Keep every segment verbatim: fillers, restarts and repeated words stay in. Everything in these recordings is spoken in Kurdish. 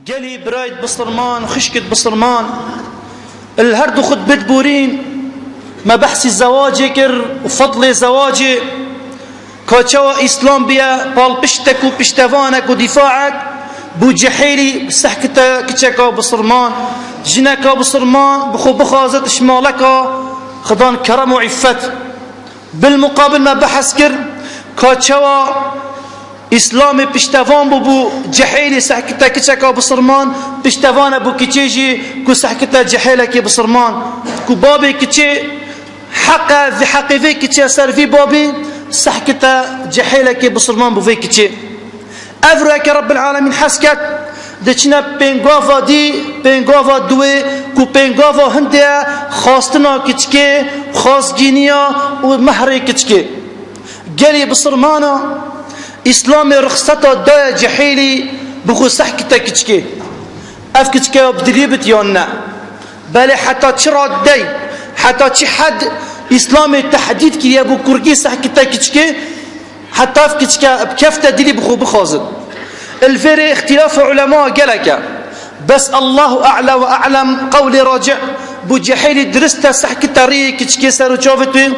Gelî birayt bisilman, xişkit bisilman, li her du xutbet borîn me behsî zewacê kir û fedlê zewacê, ka çawa Îslam biye palpiştek û piştevanek û dîfaek bo cehêlî, sehkite kiçeka bisilman, jineka bisilman bi xwe bixwazit ji maleka xidan kerem û îffet. Bilmuqabil me behs kir ka çawa Îslamê piştevan bû bo cehêlî, sehkite kiçeka bisilman, piştevan e bo kiçê jî ku sehkite cehêlekê bisilman, ku babê kiçê heqe, vî heqê vê kiçê ser vî babî, sehkite cehêlekê bisilman bo vê kiçê. Ev rûyeke Rabbil Alemîn hez ket, diçine pêngava dî, pêngava duwê, ku pêngava hindê ye, xwastina kiçikê, xwazgîniya û mehrê kiçikê. Gelî bisilmana, Îslamê rixseta daye cehêlî bi xwe sehkite kiçikê. Ev kiçikeya bi dilî bit yan ne? Belê heta çi raddey, heta çi hed Îslamê tehdîd kiriye bo kurkî sehkite kiçikê? Heta ev kiçike bi kefte dilî bi xwe bixwazin. Li vê rê îxtîlafa ulema gelek e. Bes Allahu a'la ve a'lem, qewlê racih, bo cehêlî dirist e sehkite rêyê kiçikê ser û çavit wê,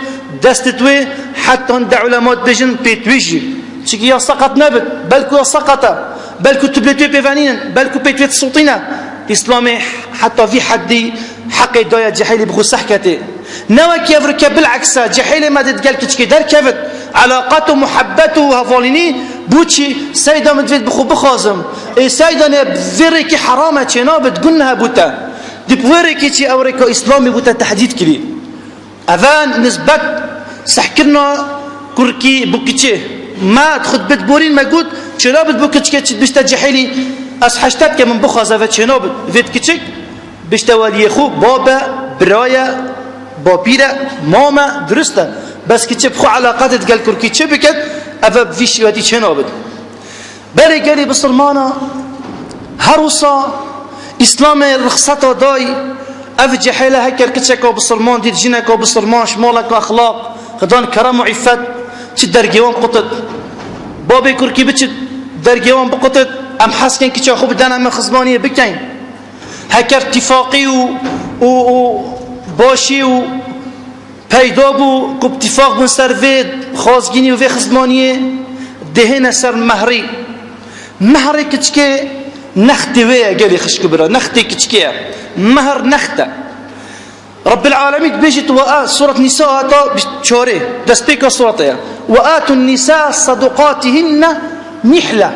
destit wê, heta hinde ulema dibêjin pêt wê jî. Çikî ya seqet nebit, belku ya seqet e, belku tu bilêt wê pêve nînin, belku pêt wê disûtîne. Îslamê heta vî heddî heqê daye cehêlî bi xwe sehketê. Ne wekî ev rike bilekse, cehêlê me dê digel kiçikê derkevit, elaqet û muhebbet û hevalînî bû çi? Seyda min divêt bi xwe bixwazim. Ê seyda ne, vê rêkî heram e, çênabit, guneh e bo te. Di bi wê rêkê çi ew rêka Îslamê bo te tehdîd kirî. Eve nisbet sehkirina kurkî bo kiçê. Me di xutbet borîn me got, çênabit bo kiçikê çi dibişte cehêlî, ez heşte dike min bixwaze ve çênabit. Vêt kiçik bişte weliyê xwe, bab e, bira ye, bapîr e, mam e, dirist e. Bes kiçê bi xwe eleqetê digel kurkî çi biket, eve bi vî şîwetî çênabit. Belê gelî bisilmana, her wisa Îslamê rixseta day, ev cehêle heker kiçeka bisilman dît jineka bisilman ji maleka exlaq, xidan kerem û îffet, çi dergê wan qutit. Babê kurkî biçit dergê wan biqutit, em hez kin kiça xwe bidene me xizmaniyê bikeyn. Heker tîfaqî û, û, û başî û peyda bû ku bi tîfaq bûn ser vê xwazgînî û vê xizmaniyê, dihêne ser mehrî. Mehrê kiçikê nextê wê ye gelî xişk û bira, nextê kiçikê ye. Mehr next e. Rabbil Alemîn dibêjit, we a, Suret Nîsa heta çarê, destpêka sureta ye. "Ve atun nîsa sadukatihinne nihle."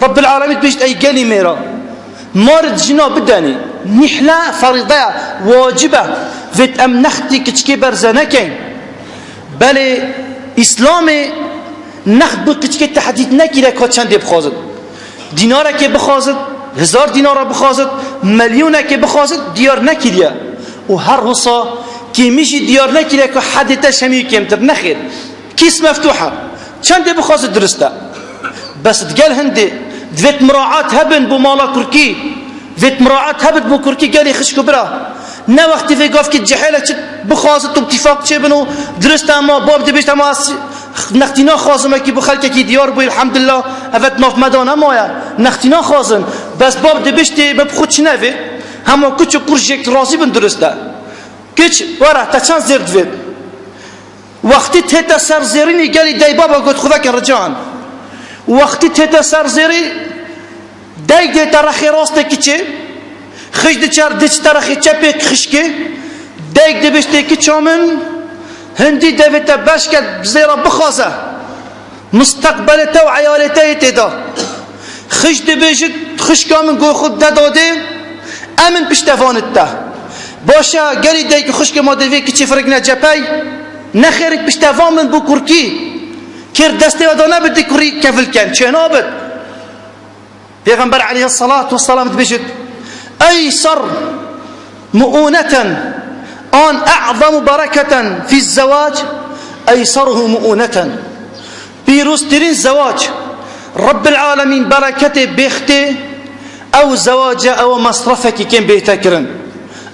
Rabbil Alemîn dibêjit, ey gelî mêra, mar jina bidenî. Nihle ferîde ye, wacib e. Vêt em nextî kiçikê berze nekeyn. Belê Îslamê next bi kiçikê tehdîd nekiriye ka çendê bixwazit. Dînarekê bixwazit, hezar dînara bixwazit, milyonekê bixwazit, diyar nekiriye. Û her wisa kêmî jî diyar nekiriye ku hedê te şemî kêmtir. Nexêr. Kîs meftuh e. Çendê bixwazit dirist e. Bes digel hindê divêt muraat hebin bo mala kurkî. Vêt muraat hebit bo kurkî gelî xişk û bira. Ne wextî vê gavkî cehêle çi bixwazit û tîfaq çêbin û dirist e, ama bab dibêjt, ama ez nextî naxwazim, wekî bo xelkekî diyar bû, elhamdulillah, evet nav me de nemaye. Nextî naxwazin. Bes bab dibêjtê me bi xwe çi nevê. Hema kuç û kur jêk razî bin dirist e. Kiç, were, te çend zêr divêt? Wextî tête ser zêrînî gelî dey baba got, xwe vekin rican. Wextî tête ser zêrî, dey dête rexê rastê kiçê, xij diçer diçite rexê çepê xişkê, dey dibiştê kiça min, hindî devê te beşke zêra bixwaze. Misteqbelê te û eyalê te yê têda. Xij dibêjit, xişka min, go xwe de dadê, em in piştevanit te. Baş e, gelî dayk û xişkê ma dê vê kiçî firikne cepey? Nexêrik piştevan bin bo kurkî. Kêr destê we da nebit di kurî kevil ken, çênabit. Pêxember aleyhissalatu vesselam dibêjit, "Eyser mu'uneten an a'zamu bereketen fi zewac, eyseruhu mu'uneten." Pîroztirîn zewac, Rabbil Alemîn bereketê bêxtê, ew zewac e, ew mesrefekî kêm bêhte kirin.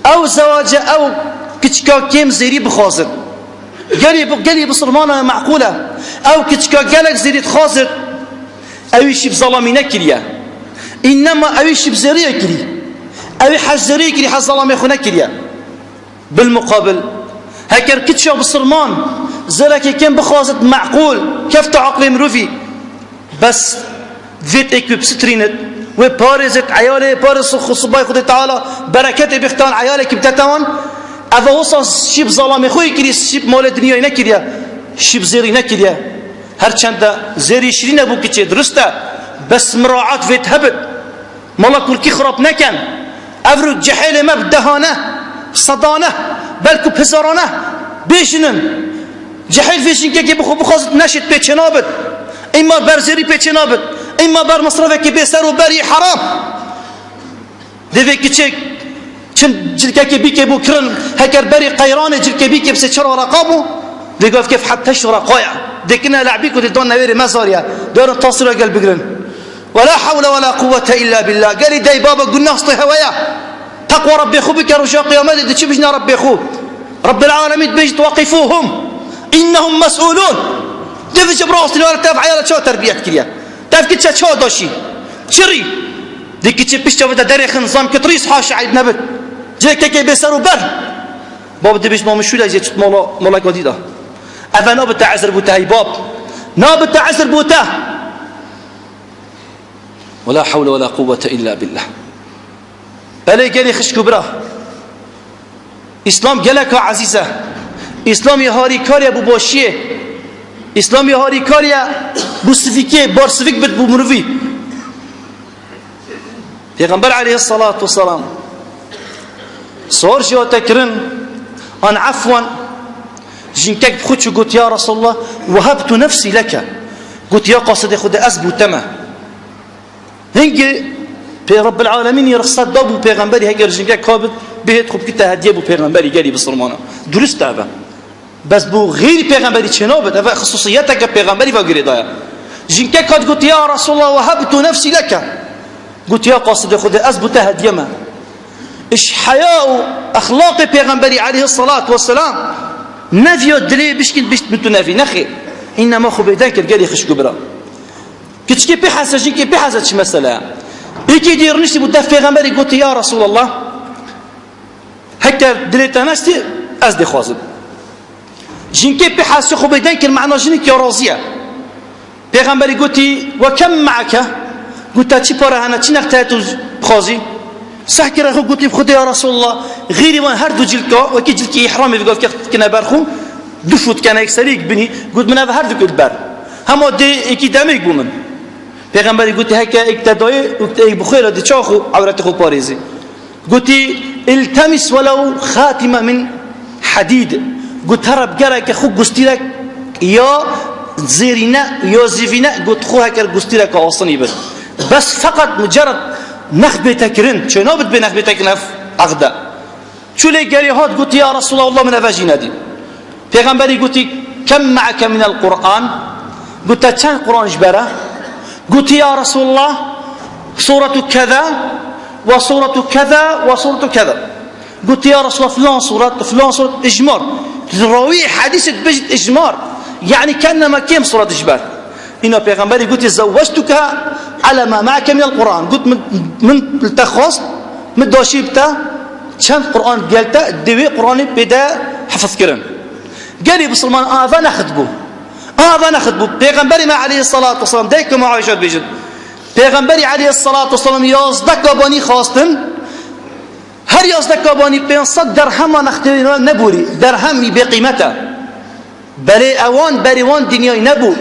Ew zewac e, ew kiçika kêm zêrî bixwazin. Gelî, gelî bisilmana meqûl e. Ew kiçika gelek zêrî dixwazit, ew îşî bi zelamî nekiriye. Înnema ewî şî bi zêriyê kirî. Ewî hez zêriyê kirî, hez zalamê xwe nekiriye. Bilmuqabil, heker kiça bisilman zêrekê kêm bixwazit meqûl, kefta aqlê mirovî. Bes vêt êk wê bisitrînit, wê parêzit, eyalê parêz xu-, xu-, subay Xwedê Teala bereketê bixtan eyalê ki bidete wan. Eva wisa şî bi zalamê xwe yê kirî, şî bi malê dinyayê nekiriye, şî bi zêrî nekiriye. Her çend de zêrî şirîn e bo kiçê, dirust e, bes miraet vêt hebit. Mala kurkî xirab neken. Evro cehêlê me bi dehane, sedane, belku bi hezarane bêjinin. Cehêl vê jinkekê bi xwe bixwazit neşit pê çênabit. Îma ber zêrî pê çênabit. Îma ber mesrefekê bê ser û ber yê heram. Dê vê kiçek çend cilkekê bîkê bo kirin, heker berî qeyranê cilkê bîkê bi sê çar wereqa bo, dê gavkê bi heşt wereqa ye. Dê kine le'bî ku dê dan newêrê me zariye. Dê werin taswîra gel bigirin. Ve la hewle ve la quwwete illa billah. Gelî dey baba gunah stê hewe ye. Teqwa Rabbê xwe bike, roja qiyametê dê çi bijne Rabbê xwe? Rabbil alemîn dibêjit: "Weqifuhum, innehum mes'ulun." Dê vêce bi rastî were tev eyala çawa terbiyet kiriye? Tev kiçe çawa daşî? Çi rî? Dê kiçê pişt çavê de derêxin, zam kit rîs haşa eyb nebit. Cê kekê bê ser û ber. Bab dibêjit: "Ma min şûle jê çit mola, mola kadî da." Eve nabite ezir bo te hey bab. Nabite ezir bo te. Ve la hewle ve la quwwete illa billah. Belê gelê xişk û bira. Îslam geleka ezîz e. Îslam yê harîkar e bo başiyê. Îslam yê harîkar e bo sivîkê, bar sivîk bit bo mirovî. Pêxember aleyhisselatu vesselam sor jî hate kirin, an efwan, jinkek bi xwe çû got: "Ya Resulallah, wehebtu nefsî leke." Got: "Ya qasidê Xwedê, ez bo te me." Hingê pê Rabbil Alemînî rixset da bo pêxemberî, heger jinkek kabit, bihêt xwe bikite hediye bo pêxemberî gelî bisilmana. Durust e eve. Bes bo xeyrî pêxemberî çênabit, eve xisûsiyeteke pêxemberî ve girêdaye. Jinkek hat got: "Ya Resulallah, wehebtu nefsî leke." Got: "Ya qasidê Xwedê, ez bo te hediye me." Iş heya û exlaqê pêxemberî aleyhisselatu vesselam neviya dilê bişkîn bişt min tu nevî. Nexêr. Înnema xwe bêden kir gelî xişk û bira. Kiçikê pê hese, jinkê pê hese çi mesele ye? Êkê dî rûniştî bo def pêxemberî gotî: "Ya Resulallah, heker dilê te nestî, ez dixwazim." Jinkê pê hese xwe bêden kir, mana jinik ya razî ye. Pêxemberî gotî: "Ve kem me'eke?" Got: "Te çi pare hene, çi nexte tu bixwazî?" Seh kire xwe gotî: "Bi Xwedê ya Resulallah, xêrî wan her du cilka, wekî cilkê îhramê vê gavkê kine ber xwe, du fût kene yekserî yek binî." Got: "Min ev her du kir ber. Hema dê êkî demêk bo min." Pêxemberî gotî: "Heke êk te dayê û êk bi xwe re dê çawa xwe ewretê xwe parêzî." Gotî: "İltemis welev xatime min hadîd." Got: "Here bi gereke xwe gustîrek ya zêrîne ya zîvîne," got, "xwe heker gustîreka asinî bit. Bes feqet mucerred nex bête kirin, çênabit bê nex bête kirin ev eqde." Çû lê gelî hat gotî: "Ya Resulallah, min eve jî nedî." Pêxemberî gotî: "Kem me'eke minel Qur'an?" Got: "Te çend Qur'an ji ber e?" Gotî: "Ya Resulallah, suretu keza ve suretu keza ve suretu keza." Gotî: "Ya Resulallah, filan suret, filan suret, icmar." Rawî hedîsê dibêjit icmar. Yanî kennema kêm suret ji ber. Îna pêxemberî gotî: "Zewwectuke ala ma me'eke minel Qur'an." Got: "Min, min li te xwest, min daşî bi te, çend Qur'an gel te, dê wê Qur'anê pê de hifiz kirin." Gelî bisilman ava nexit bû. Ava nexit bû. Pêxemberî me aleyhissalatu vesselam, dayka me Ayşe dibêjin. Pêxemberî aleyhissalatu vesselam yazdeh kabanî xwestin. Her yazdeh kabanî pênc sed derhema nextê wê nebûrî. Derhem wî bêqîmet e. Belê ewan berê wan dinyayê nebû.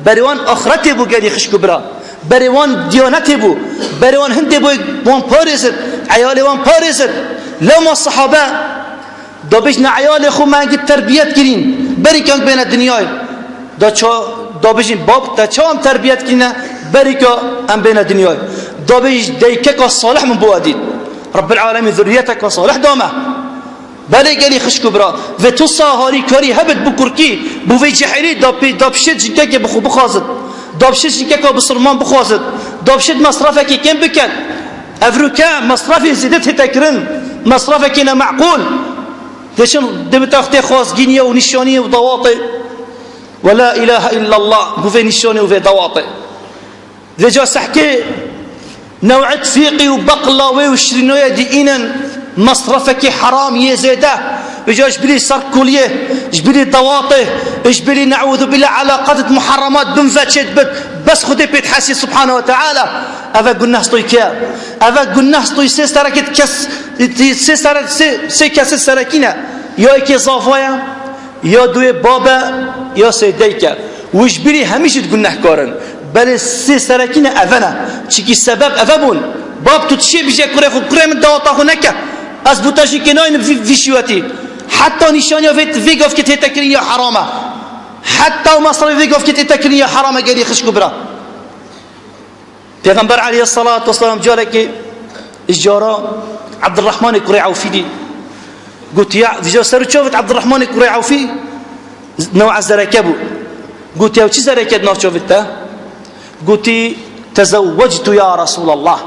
Berê wan axretê bû gelî xişk û bira. Berê wan diyanetê bû. Berê wan hindê bû wan parêzit. Eyalê wan parêzit. Lewma sahabe da bêjne eyalê xwe me hingî terbiyet kirîn, berî ke em bêne dinyayê. Da ça, da bêjin bab, te ça em terbiyet kirîne, berî ke em bêne dinyayê. Da bêjin deykeka salih min bo we dît. Rabbil alemîn zurriyeteka salih da me. Belê gelî xişk û bira, vê tu saharî karî hebit bi kurkî, bo vê cehilî da pê, da pişê jinkekê bi xwe bixwazit. Da pişê jinkeka bisilman bixwazit. Da pişê mesrefekê kêm biket. Evroke mesrefên zêde tête kirin. Mesrefekê ne meqûl. Dê çin dê bi textê xwazgîniyê û nîşaniyê û dawatê. Ve la ilahe illallah, bi vê nîşanê û vê dawatê. Vêca sehkê New'et fîqî û beqlawê û şirînoyê dî înin, mesrefekî heram yê zêde. Vêca ji bilî serkoliyê, ji bilî dewatê, ji bilî ne'ûzu billah eleqet muharremat bin ve çêt bit. Bes Xwedê pê dihesî subhanehu ve teala. Eve guneh stoy kê? Eve guneh stoy sê serekê kes, sê sere-, sê, sê kesê serekî ne. Ya yekê zava ye, ya duyê bab e, ya sê dayik e. Û ji bilî hemî jî gunehkar in. Belê sê serekî ne eve ne. Çikî sebeb eve bûn. Bab tu çiyê bije kurê xwe, kurê min dawata xwe neke. Ez bûta jî kê naynim vî, vî şîwetî. Heta nîşaniya vê, vê gavkê tête kirin ya heram e. Heta û mesrefê vê gavkê tête kirin ya heram e gelî xişk û bira. Pêxember aleyhisselatu vesselam carekê ji cara Ebdurrahmanê kurê Ewfî dî. Gotiya, vîja ser û çavit Ebdurrahmanê kurê Ewfî new'a zereke bû. Gotiya, çi zereke di nav çavit te? Gotî, "Tezewwectu ya Resulallah."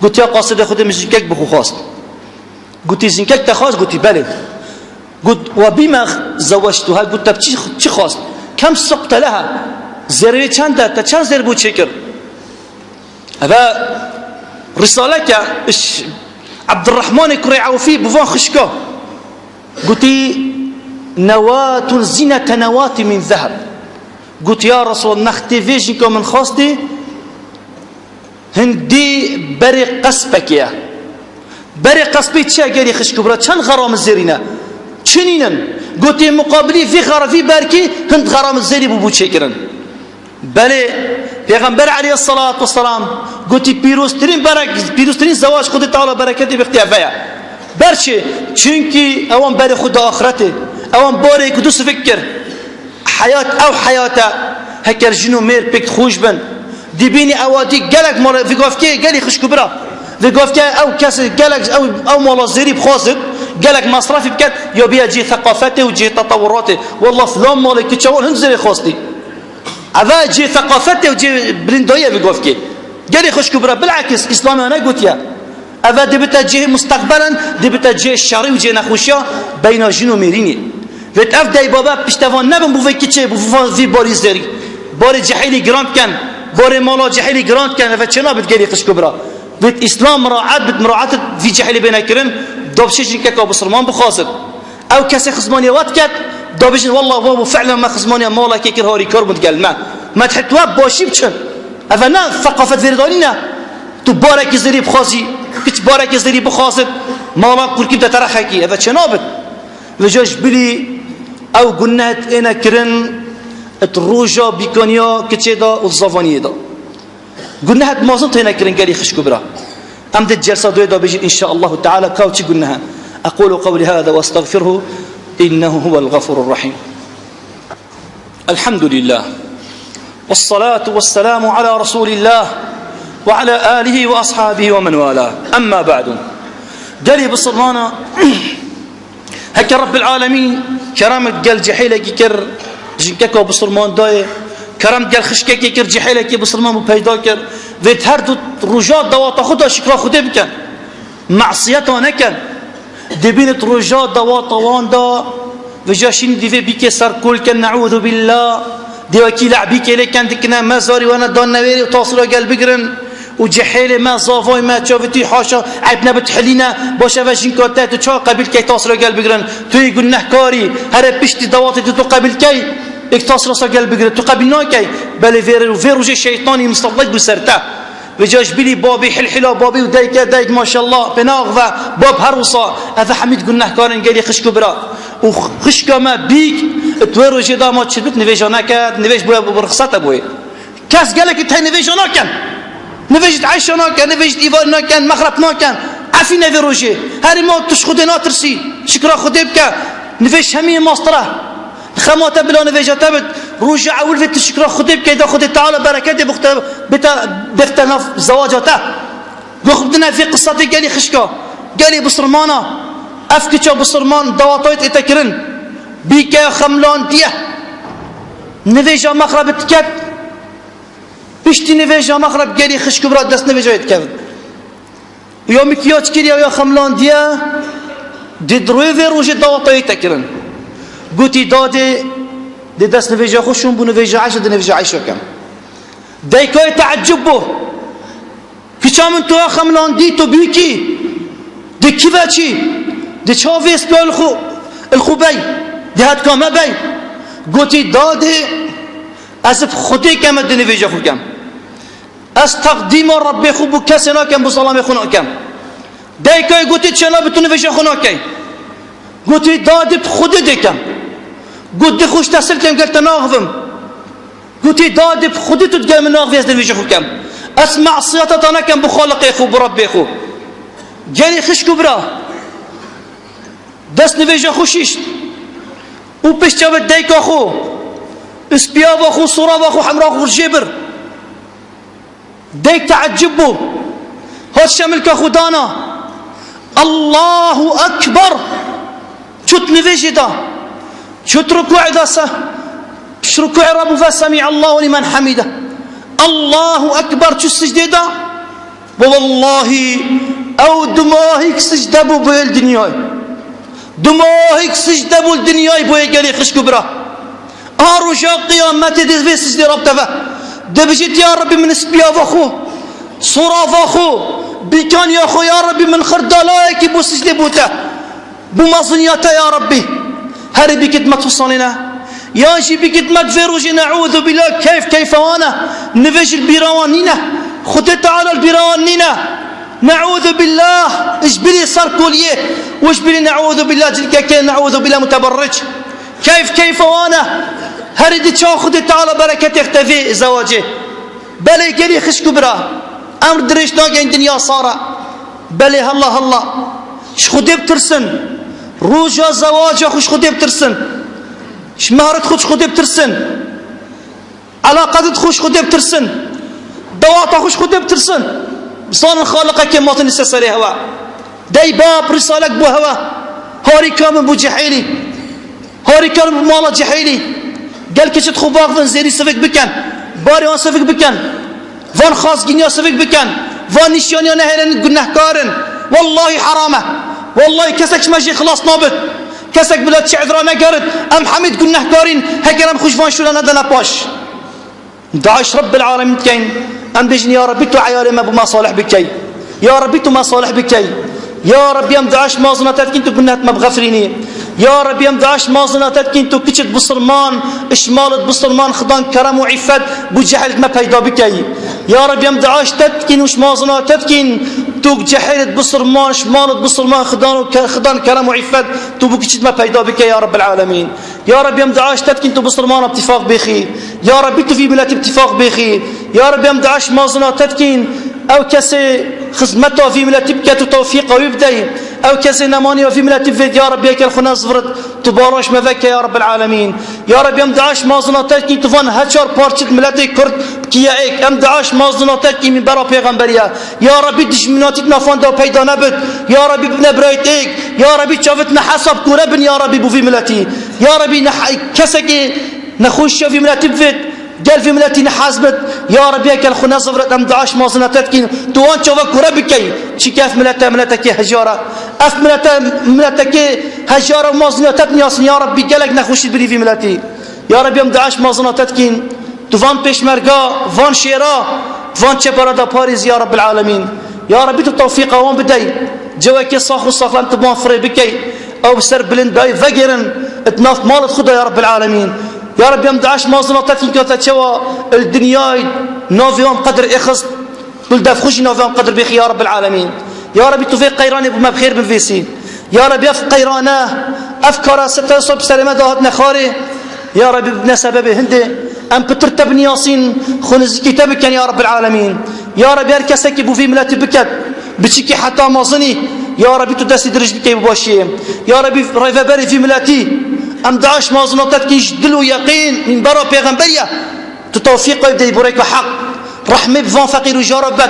Gotiya, "Qasidê Xwedê min jinkek bi xwe xwest." Gotî, "Jinkek te xwest?" Gotî, "Belê." Got, "Ve bîme zewectuha?" Got, "Te bi çi, çi xwest?" "Kem suqte leha?" Zêrê çend e? Te çend zêr bo çêkir? Eve risaleke iş Ebdurrahmanê kurê Ewfî bi van xişka. Gotî, "Newatun zînete newatî min zeheb." Got, "Ya Resul, nextê vê jinka min xwestî hindî berê qespekê ye." Berê qespê çi ye gelî xişk û bira? Çend xeramil zêrî ne? Çi nînin? Gotê, "Muqabilî vî xera-, vî berkî hind xeramil zêrî bûbû çêkirin." Belê, Pêxember aleyhisselatu vesselam gotî, "Pîroztirîn berek-, pîroztirîn zewac Xwedê Teala bereketê bixtiye ve ye." Ber çi? Çunkî ewan berê xwe da axiretê. Ewan barê ku du sivik kir. Heyat, ew heyat e, heker jin û mêr pêk xweş bin. Dibînî ewa dî gelek mala, vê gavkê gelî xişk û bira. Vê gavkê ew kesê gelek, ew, ew mala zêrî bixwazit, gelek mesrefî biket, ya biya cihê seqafetê û cihê tetewuratê. Wallah filan malê kiça wan hin zêrê xwastî. Eve cihê seqafetê û cihê bilindayî ye vê gavkê. Gelî xişk û bira, bilakis, Îslamê ne gotiye. Eve dibite cihê musteqbelen, dibite cihê şerî û cihê nexweşiya beyna jin û mêrînê. Vêt ev dey babe piştevan nebin bo vê kiçê, bo van vî barî zêrî. Barê cehîlî giran dikin, barê mala cehîlî giran dikin, eve çênabit gelî xişk û bira. Vêt Îslam miraet bit, miraet vî cehîlî bêne kirin, da bi çi jinkeka bisilman bixwazin. Ew kesê xizmaniya we diket, da bijin, "Wallah, wa bû fi'len me xizmaniya malekê kir, harîkar bû digel me." Me dihêt we başî biçin. Eve ne seqafet vêredanî ne. Tu barekî zêrî bixwazî, piç barekî zêrî bixwazit, mala kurkî bide terexekî. Eve çênabit. Vêca ji bilî ew guneh êne kirin, it roja bîkaniya kiçê de û zavaniyê de. Guneh mezin têne kirin gelî xişk û bira. Em dê celsa doyê de bêjin, inşaallahu teala, ka çi guneh e. أقول قولي هذا وأستغفره إنه هو الغفور الرحيم. الحمد لله. والصلاة والسلام على رسول الله وعلى آله وأصحابه ومن والاه. أما بعد. Gelî bisilmana, Heke Rebbil Alemîn kerem gel cehêlekî kir, jinkeka bisilman dayê, kerem gel xişkekê kir, cehêlekê bisilman bû peyda kir. Vêt her du roja dawata xwe da şikra Xwedê bikin. Mesiyeta nekin. Dibînit roja dawata wan da, vêca şîn dîvê bîkê ser kol kin, neûzu billah. Dêwekî le'bîkê lê ken dikine, mezarî wene dan newêrê û tasîra gel bigirin. Û cehêlê me, zavayê me, çavitî haşa, eyb nebit hilîne, baş eve jinka te, tu çawa qebîl key tasîra gel bigirin? Tu yê gunehkarî, here piştî dawatê tu, tu qebîl key, êk tasîra sa gel bigire, tu qebîl nakey. Belê vê, vê rojê şeytanî misallet bû ser te. Vêca ji bilî babî, hilhila babî û dayke, dayk maşallah, pê naxive, bab her wisa, eve hemîd gunehkarin gelî xişk û bira. Û xişka me bîk, tu wê rojê da ma çi bit, nivêja neket, nivêj bûye, bi rixsete bûye. Kes gelekî tey nivêja nakin. Nivêjit eyşa nakin, nivêjit îvar nakin, mexreb nakin. Efî nevê rojê. Herî ma tu ji Xwedê natirsî. Şikra Xwedê bike. Nivêj hemî mastir e. Xema te bila nivêja te bit. Roja ewil vê tu şikra Xwedê bikey, da Xwedê Teala bereketê bixte, bite, bixte nav zewaca te. Guh bidine vê qisatê gelî xişka. Gelî bisilmana. Ev kiça bisilman dawatayê tête kirin. Bîke xemlandiye. Nivêja mexreb diket. Piştî nivêja mexreb gelî xişk û bira dest nivêja wê dikevin. Û ya mikyaj kiriye û ya xemlandiye, dê di royê vê rojê dawata wê te kirin. Gotî dadê, dê dest nivêja xwe şûn bû nivêja eyşa, dê nivêja eyşa kem. Deykayê teecub bû. Kiç Çamin tu ya xemilandî, tu bîkî. Di kive çî? Di çavê spiya li xwe, li xwe bey. Di hetka me bey. Gotî, dadê, ez bi Xwedê keme di nivêja xwe kem. Ez teqdîma Rebbê xwe bo kesê nakem, bo zelamê xwe nakem. Dayikê gotî, çêna bi tu nivêja xwe nakey. Gotî, dadê bi Xwedê dê kem. Got, di xwe ji te sir kem, gel te naxivim. Gotî, dadê bi Xwedê tu digel min naxivî, ez di nivêja xwe kem. Ez mesiyeta te nakem bo Xaliqê xwe, bo Rebbê xwe. Gelî xişk û bira. Dest nivêja xwe şîşt. Û pişt çav dayika xwe, û spiyava xwe, sorava xwe, hemra xwe jê bir. Dayik teecib bû. Hat şemilka xwe dana. Allahu Ekber. Çût nivêjê da. Çût rukûê da se. Ji rukûê re bû ve Semîallahu lîmen hamîde. Allahu Ekber, çût sicdê da. Bo wellahî ew dumahîk sicde bû bo yê li dinyayê. Dumahîk sicde bû li dinyayê bo yê gelê xişk û bira. A roja qiyametê dê vê sicdê rabite ve. Dibijit, ya Rebbî, min spiyava xwe, sorava xwe, bîkaniya xwe, ya Rebbî, min xir dalayekî bo sicdê bo te. Bo meziniya te ya Rebbî. Herî bikit me tu sanîne. Yan jî bikit me vê rojê neûzubillah keyf keyfa wan e. Nivêj li bîra wan nîne. Xwedê Teala li bîra wan nîne. Neûzubillah, ji bilî serkoliyê û ji bilî neûzubillah cilkekê, neûzubillah muteberric. Keyf keyfa wan e. Herî di çawa Xwedê Teala bereketê xwe te vê zewacê. Belê gelî xişk û bira, emr dirêj nageyn dinya sara. Belê hela hela. Ji Xwedê bitirsin. Roja zewaca xwe ji Xwedê bitirsin. Ji mehret xwe ji Xwedê bitirsin. Elaqet xwe ji Xwedê bitirsin. Dawata xwe ji Xwedê bitirsin. Bizanin Xaliqekê matin lise serê hewa. Dey bab, risalek bo hewa. Harîka min bo cehêlî. Harîkar bi mala cehêlî. Gel kiçit xwe baxvin, zêrî sivik bikin. Barê wan sivik bikin. Van xazgîniya sivik bikin. Van nîşaniya nehêlin, gunehkar in. Wallahî heram e. Wallahî kesek ji me jê xilas nabit. Kesek bila çi edra negerit. Em hemî gunehkar in. Heger em xwe ji van şûla nedine paş. Duaş Rabbil Alemin dikeyn. Em bêjin, ya Rabbî, tu eyalê me bo me salih bikey. Ya Rabbî, tu me salih bikey. Ya Rabbî, em duaş mazina te dikîn, tu gunet me bixefirînî. Ya Rabbî, em duaş mazina te dikîn, tu kiçit bisilman, ji malit bisilman xidan kerem û îffet bo cehêlit me peyda bikey. Ya Rabbî, em duaş te dikîn û ji mazina te dikîn, tu cehêlit bisilman, ji malit bisilman xidan û ke-, xidan kerem û îffet tu bo kiçit me peyda bikey, ya Rabbil Alemin. Ya Rabbî, em duaş te dikîn, tu bisilmana bi tifaq bêxî. Ya Rabbî, tu vî miletî bi tifaq bêxî. Ya Rabbî, em duaş mazina te dikîn, ew kesê xizmeta vî miletî bike, tu tewfîqa wî bidey. Ew kesê nemaniya vî miletî bivêt, ya Rabbî, hekel xwe nezivrit, tu balaş me veke, ya Rabbil Alemin. Ya Rabbî, em duaş mazina te dikîn, tu van heçar parçit miletê Kurd kiye êk. Em duaş mazina te dikîn, min bera pêxemberiye. Ya Rabbî, dijminatî di nafan de peyda nebit. Ya Rabbî, bine birayt êk. Ya Rabbî, çavit ne hesab kore bin, ya Rabbî, bo vî miletî. Ya Rebî, ne kesekî nexweşiya vî miletî bivêt, gel vî miletî nehez bit. Ya Rebî, hekel xwe nezivrit, em duaş mazina te dikîn. Tu wan çava kure bikey. Çîke ev milete, miletekê hejar e. Ev milete, miletekê hejar e û mazina te dinyasîn. Ya Rebî, gelek nexweşî birî vî miletî. Ya Rebî, em duaş mazina te dikîn. Tu van pêşmerga, van şêra, van çepara de parêz, ya Rebbil Alemîn. Ya Rebî, tu tewfîqa wan bidey. Cewekê sax û saxlem tu van firê bikey. Ew bi ser bilindayî vegêrin, di nav malit xwe de, ya Rebbil Alemîn. Ya Rebî, em duaş mazina te dikîn, ka te çewa li dinyayê navê wan qedir êxist, tu li dev xwe jî navê wan qedir bêxî, ya Rebbil Alemîn. Ya Rebî, tu vê qeyranê bo me bi xêr bivêsî. Ya Rebî, ev qeyrane, ev kara se-, te sor bi serê me de hatine xarê. Ya Rebî, bibine sebebê hindê em pitir te biniyasîn, xwe nizîkî te bikin, ya Rebbil Alemîn. Ya Rebî, her kesekî bo vî miletî biket, biçikî heta mazinî, ya Rebî, tu destî dirij bikey bi başiyê. Ya Rebî, rêveberê vî miletî, em duaş mazina te dikîn ji dil û yeqîn, mînbera pêxemberiye. Tu tewfîq wê bideyî bo rêka heq. Rehmê bi van feqîr û jara biket.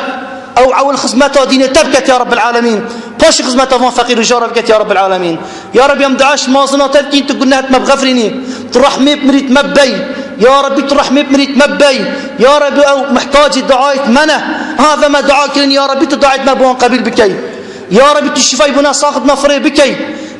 Ew ewil xizmeta dînê te biket, ya Rebbil Alemîn. Paşî xizmeta van feqîr û jara biket, ya Rebbil Alemîn. Ya Rebî, em duaş mazina te dikîn, tu gunehê me bixefirînî. Tu rehmê bi mirît me bibey. Ya Rebî, tu rehmê bi mirît me bibey. Ya Rebî, ew mihtacî duayê me ne. Ha, ve me dua kirin, ya Rebî, tu duayê me bo wan qebîl bikey. Ya Rebî, tu şîfayî bûna saxit me firê bikey.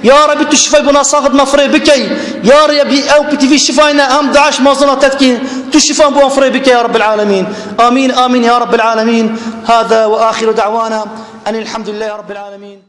Ya Rebî, tu şifayê bona saxit me firê bikey. Ya Rebî, ew pitivî şifayê ne, em DAIŞ mazina tetkî. Tu şifa bo firê bikey, ya Rebbil Alemin. Amin, amin, ya Rebbil Alemin. Hada ve axiru da'wana enil hamdulillahi Rebbil Alemin.